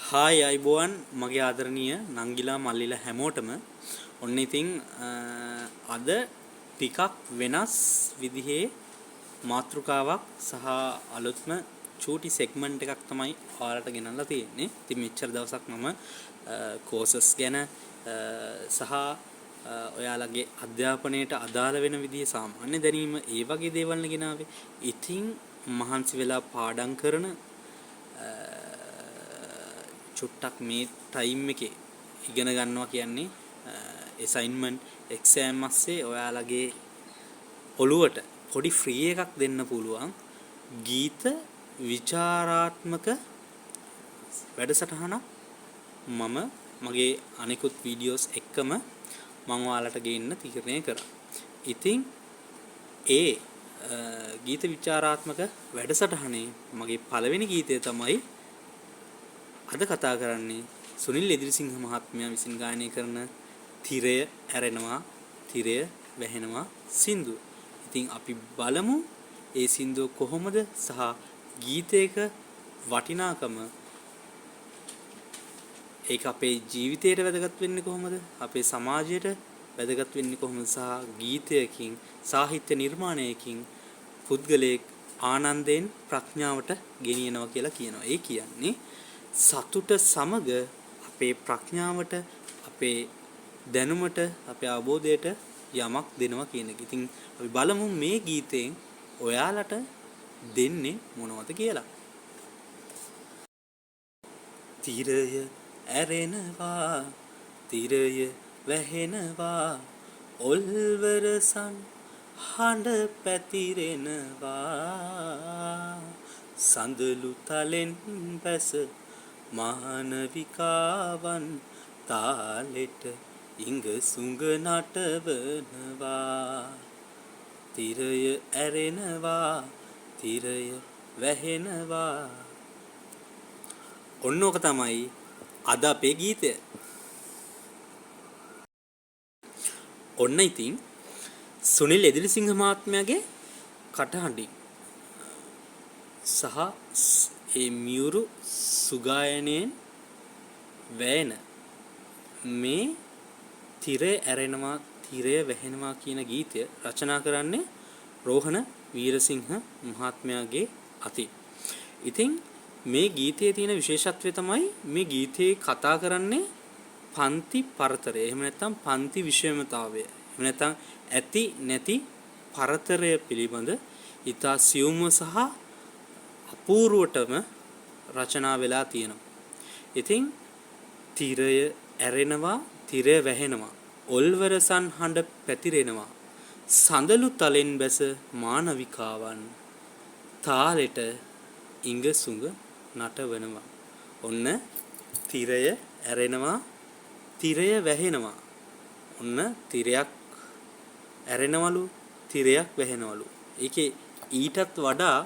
Hi අයිබෝවන් මගේ ආදරණීය නංගිලා මල්ලිලා හැමෝටම. ඔන්න ඉතින් අද ටිකක් වෙනස් විදිහේ මාතෘකාවක් සහ අලුත්ම චූටි සෙග්මන්ට් එකක් තමයි ඔයාලට ගෙනල්ලා තියෙන්නේ. ඉතින් මෙච්චර දවසක් මම කෝසස් ගැන සහ ඔයාලගේ අධ්‍යාපනයට අදාළ වෙන විදිහේ සාමාන්‍ය දැනීම ඒ වගේ දේවල් නේ ගෙනාවේ. ඉතින් මහන්සි වෙලා පාඩම් කරන චුට්ටක් මේ ටයිම් එකේ ඉගෙන ගන්නවා කියන්නේ ඇසයින්මන්ට් එක්සෑම් අස්සේ ඔයාලගේ ඔළුවට පොඩි ෆ්‍රී එකක් දෙන්න පුළුවන් ගීත විචාරාත්මක වැඩසටහනක් මම මගේ අනෙකුත් වීඩියෝස් එක්කම මම ඔයාලට ගේන්න තීරණය කරා. ඉතින් ඒ ගීත විචාරාත්මක වැඩසටහනේ මගේ පළවෙනි ගීතය තමයි අද කතා කරන්නේ සුනිල් එදිරිසිංහ මහත්මයා විසින් ගායනය කරන තිරය ඇරෙනවා තිරය වැහෙනවා සින්දුව. ඉතින් අපි බලමු ඒ සින්දුව කොහොමද සහ ගීතයක වටිනාකම ඒක අපේ ජීවිතයට වැදගත් වෙන්නේ කොහොමද, අපේ සමාජයට වැදගත් වෙන්නේ කොහොමද සහ ගීතයකින් සාහිත්‍ය නිර්මාණයකින් පුද්ගලයෙක් ආනන්දයෙන් ප්‍රඥාවට ගෙනියනවා කියලා කියනවා. ඒ කියන්නේ සතුට සමග අපේ ප්‍රඥාවට, අපේ දැනුමට, අපේ අවබෝධයට යමක් දෙනවා කියන එක. ඉතින් අපි බලමු මේ ගීතයෙන් ඔයාලට දෙන්නේ මොනවද කියලා. තිරය ඇරෙනවා තිරය වැහෙනවා ඔල්වරසන් හඬ පැතිරෙනවා සඳලු තලෙන් බැස මානවිකාවන් තාලෙට ඉඟ සුඟ නටවනවා තිරය ඇරෙනවා තිරය වැහෙනවා. ඔන්න ඕක තමයි අද අපේ ගීතය. ඔන්න ඉතින් සුනිල් එදිරිසිංහ මහත්මයාගේ කටහඬින් සහ ඒ මියුරු සුගායනයෙන් වැයෙන මේ තිරය ඇරෙනවා තිරය වැහෙනවා කියන ගීතය රචනා කරන්නේ රෝහණ වීරසිංහ මහත්මයාගේ අතින්. ඉතින් මේ ගීතයේ තියෙන විශේෂත්වය තමයි මේ ගීතයේ කතා කරන්නේ පන්ති පරතරය. එහෙම නැත්නම් පන්ති විෂමතාවය. එහෙම නැත්නම් ඇති නැති පරතරය පිළිබඳ ඉතා සියුම්ව සහ අපූර්වටම රචනා වෙලා තියෙනවා. ඉතින් තිරය ඇරෙනවා තිරය වැහෙනවා ඔල්වරසන් හඬ පැතිරෙනවා සඳලු තලෙන් බැස මානවිකාවන් තාලෙට ඉඟ සුඟ නටවනවා. ඔන්න තිරය ඇරෙනවා තිරය වැහෙනවා. ඔන්න තිරයක් ඇරෙනවලු තිරයක් වැහෙනවලු. ඒකේ ඊටත් වඩා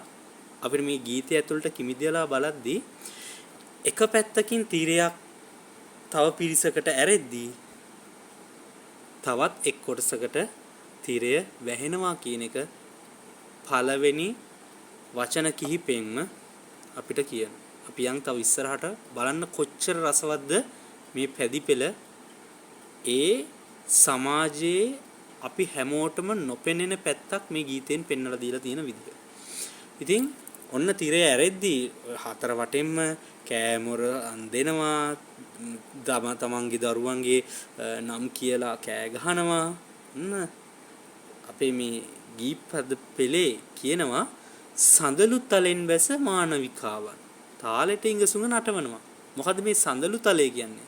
අපිට මේ ගීතය ඇතුළට කිමිදලා බලද්දී එක පැත්තකින් තිරයක් තව පිරිසකට ඇරෙද්දී තවත් එක් කොටසකට තිරය වැහෙනවා කියන එක පළවෙනි වචන කිහිපෙන්ම අපිට කියනවා. අපි යන් තව ඉස්සරහට බලන්න කොච්චර රසවත්ද මේ පැදි පෙළ ඒ සමාජයේ අපි හැමෝටම නොපෙනෙන පැත්තක් මේ ගීතයෙන් පෙන්වලා දීලා තියෙන විදිහ. ඉතින් ඔන්න තිරය ඇරෙද්දී හතර වටෙන්ම කෑමොර අන්දෙනවා, තමන්ගේ දරුවන්ගේ නම් කියලා කෑ ගහනවා. ඔන්න අපේ මේ ගීපද පෙළේ කියනවා සඳලු තලෙන් බැස මානවිකාවන් තාලෙට ඉඟසුඟ නටවනවා. මොකද මේ සඳලු තලය කියන්නේ?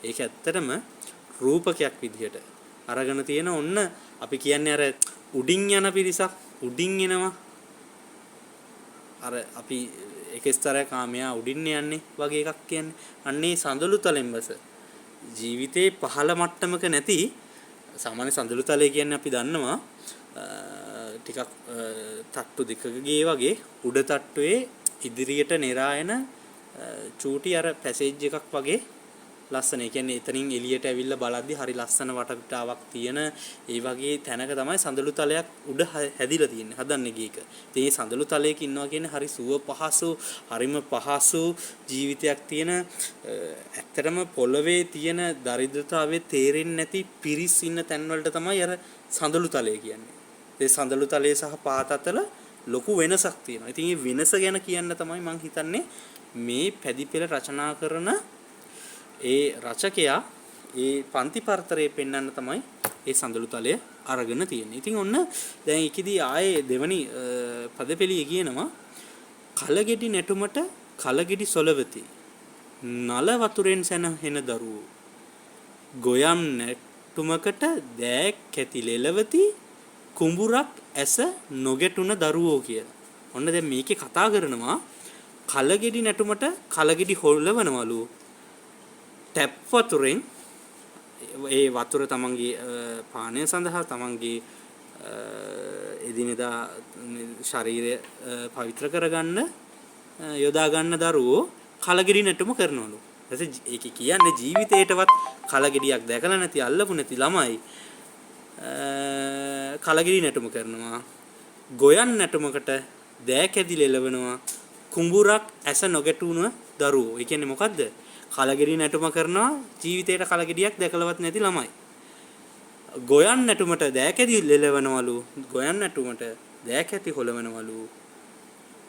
ඒක ඇත්තටම රූපකයක් විදිහට අරගෙන තියෙන ඔන්න අපි කියන්නේ අර උඩින් යන පිරිසක් උඩින් එනවා. අර අපි එක ස්තරයක් ආ මෙයා උඩින් යන්නේ වගේ එකක් කියන්නේ. අන්නේ සඳලු තලෙන් බැස ජීවිතේ පහළ මට්ටමක නැති සාමාන්‍ය සඳලු තලය කියන්නේ අපි දන්නවා ටිකක් තට්ටු දෙකක ගේ වගේ උඩ තට්ටුවේ ඉදිරියට නෙරා එන චූටි අර පැසේජ් එකක් වගේ ලස්සන. ඒ කියන්නේ එතනින් එළියට ඇවිල්ලා බලද්දි හරි ලස්සන වටපිටාවක් තියෙන ඒ වගේ තැනක තමයි සඳලු තලයක් උඩ හැදිලා තියෙන්නේ. හදන්නේ ගේක. ඉතින් මේ සඳලු තලයක ඉන්නවා කියන්නේ හරි සුව පහසු, හරිම පහසු ජීවිතයක් තියෙන, ඇත්තටම පොළවේ තියෙන දරිද්‍රතාවයේ තේරෙන්නේ නැති පිරිස් ඉන්න තැන්වලට තමයි අර සඳලු තලය කියන්නේ. ඒ සඳලු තලය සහ පාත අතර ලොකු වෙනසක් තියෙනවා. ඉතින් මේ වෙනස ගැන කියන්න තමයි මං හිතන්නේ මේ පැදිපෙළ රචනා කරන ඒ රචකයා ඒ පන්ති පරතරය පෙන්වන්න තමයි ඒ සඳලු තලය අරගෙන තියෙන්නේ. ඉතින් ඔන්න දැන් ඒකෙදි ආයේ දෙවනි පදපෙළිය කියනවා කලගෙඩි නැටුමට කලගෙඩි සොලවති නල වතුරෙන් සැනහෙන දරුවෝ ගොයම් නැටුමකට දෑක් කැති ලෙලවති කුඹුරක් ඇස නොගැටුණ දරුවෝ කියලා. ඔන්න දැන් මේකේ කතා කරනවා කලගෙඩි නැටුමට කලගෙඩි හොලවනවලු ටැප් වතුරෙන් ඒ වතුර තමන්ගේ පානය සඳහා තමන්ගේ එදිනෙදා ශරීරය පවිත්‍ර කරගන්න යොදා ගන්න දරුවෝ කලගෙඩි නැටුම කරනවලු. ඊට ඒකේ කියන්නේ ජීවිතේටවත් කලගෙඩියක් දැකලා නැති අල්ලපු නැති ළමයි කලගෙඩි නැටුම කරනවා. ගොයන් නැටුමකට දෑකැදිල එලවනවා. කුඹුරක් ඇස නොගැටුණ දරුවෝ. ඒ කියන්නේ මොකද්ද? කලගෙඩි නැටුම කරනවා ජීවිතේට කලගෙඩියක් දැකලවත් නැති ළමයි. ගොයන් නැටුමට දෑකැදි ලෙලවනවලු. ගොයන් නැටුමට දෑකැති හොලවනවලු.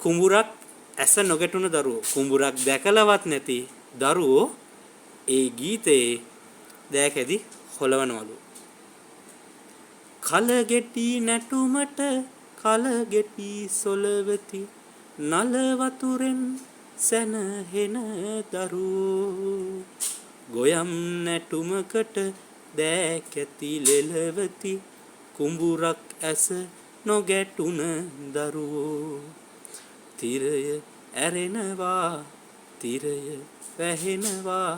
කුඹුරක් ඇස නොගැටුණ දරුවෝ. කුඹුරක් දැකලවත් නැති දරුවෝ ඒ ගීතයේ දෑකැදි හොලවනවලු. කලගෙඩි නැටුමට කලගෙඩි සොලවති නල වතුරෙන් සැනහෙන දරුවෝ ගොයම් නැටුමකට දෑකැති ලෙලවති කුඹුරක් ඇස නොගැටුණ දරුවෝ තිරය ඇරෙනවා තිරය වැහෙනවා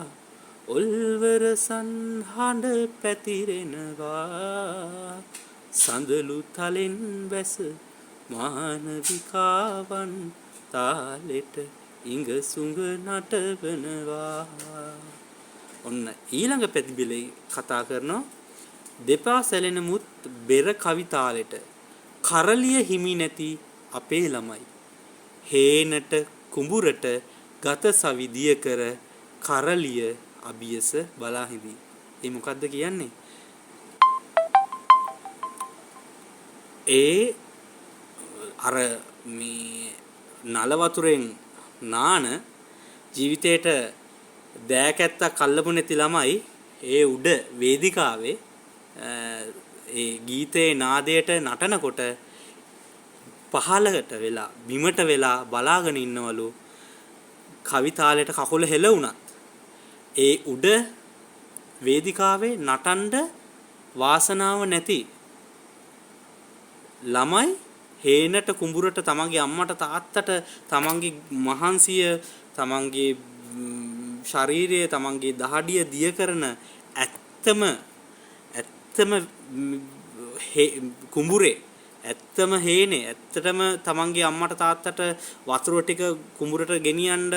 ඔල්වර සන්හඬ පැතිරෙනවා සඳලු තලෙන් බැස මානවිකාවන් තාලෙට ඉඟ සුඟ නටවනවා. ඔන්න ඊළඟ පැතිබිලේ කතා කරනවා දෙපා සැලෙන මුත් බෙර කවි තාලෙට කරලිය හිමි නැති අපේ ළමයි හේනට කුඹුරට ගත සවි දිය කර කරලිය අභියස බලා හිඳී. ඒ මොකද්ද කියන්නේ? ඒ අර මේ නල වතුරෙන් නාන ජීවිතේට දෑකැත්තක් අල්ලපු නැති ළමයි ඒ උඩ වේදිකාවේ ඒ ගීතයේ නාදයට නටනකොට පහළට වෙලා බිමට වෙලා බලාගෙන ඉන්නවලු කවි තාලයට කකුල හෙලවුණත් ඒ උඩ වේදිකාවේ නටන්න වාසනාව නැති ළමයි හේනට කුඹුරට තමන්ගේ අම්මට තාත්තට තමන්ගේ මහන්සිය තමන්ගේ ශරීරය තමන්ගේ දහඩිය දිය කරන ඇත්තම ඇත්තම කුඹුරේ ඇත්තම හේනේ ඇත්තටම තමන්ගේ අම්මට තාත්තට වතුර ටික කුඹුරට ගෙනියන්න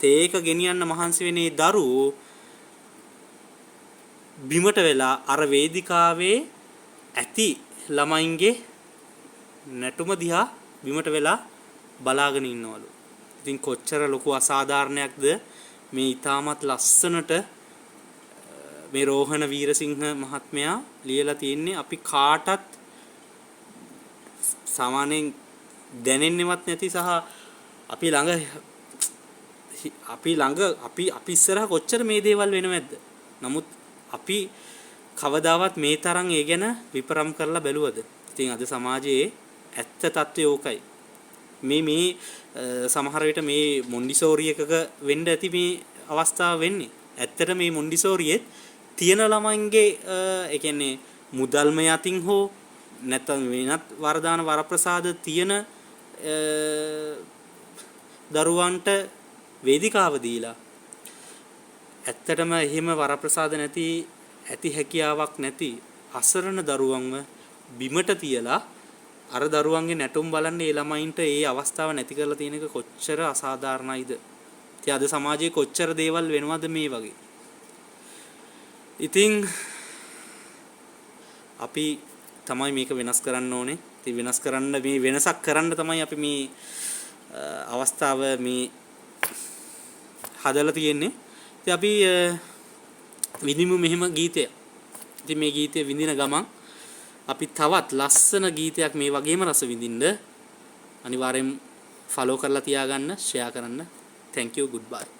තේ එක ගෙනියන්න මහන්සි වෙන ඒ දරුවෝ බිමට වෙලා අර වේදිකාවේ ඇති ළමයින්ගේ නැටුම දිහා බිමට වෙලා බලාගෙන ඉන්නවලු. ඉතින් කොච්චර ලොකු අසාධාරණයක්ද මේ ඊටමත් ලස්සනට මේ රෝහණ වීරසිංහ මහත්මයා ලියලා තියෙන්නේ. අපි කාටත් සාමාන්‍යයෙන් දැනෙන්නේවත් නැති සහ අපි ළඟ අපි ළඟ අපි අපි ඉස්සරහ කොච්චර මේ දේවල් වෙනවද? නමුත් අපි කවදාවත් මේ තරම් ඒ ගැන විපරම් කරලා බැලුවද? ඉතින් අද සමාජයේ ඇත්ත තත්ත්වය ඕකයි. මේ මේ සමහර විට මේ මොන්ඩිසෝරි එකක වෙන්න ඇති මේ අවස්ථාව වෙන්නේ. ඇත්තට මේ මොන්ඩිසෝරියෙත් තියෙන ළමයින්ගේ ඒ කියන්නේ මුදල්මය අතින් හෝ නැත්නම් වෙනත් වරදාන වරප්‍රසාද තියෙන දරුවන්ට වේදිකාව දීලා ඇත්තටම එහෙම වරප්‍රසාද නැති ඇති හැකියාවක් නැති අසරණ දරුවන්ව බිමට තියලා අර දරුවන්ගේ නැටුම් බලන්න ඒ ළමයින්ට ඒ අවස්ථාව නැති කරලා තියෙන එක කොච්චර අසාධාරණයිද? ඉතින් ඉතින් අද සමාජයේ කොච්චර දේවල් වෙනවද මේ වගේ. ඉතින් අපි තමයි මේක වෙනස් කරන්න ඕනේ. ඉතින් වෙනස් කරන්න මේ වෙනසක් කරන්න තමයි අපි මේ අවස්ථාව මේ හදලා තියෙන්නේ. ඉතින් අපි විඳිමු මෙහෙම ගීතය. ඉතින් මේ ගීතය විඳින ගමන් අපි තවත් ලස්සන ගීතයක් මේ වගේම රස විඳින්න අනිවාර්යෙන් ෆලෝ කරලා තියාගන්න, ෂෙයා කරන්න. Thank you, goodbye.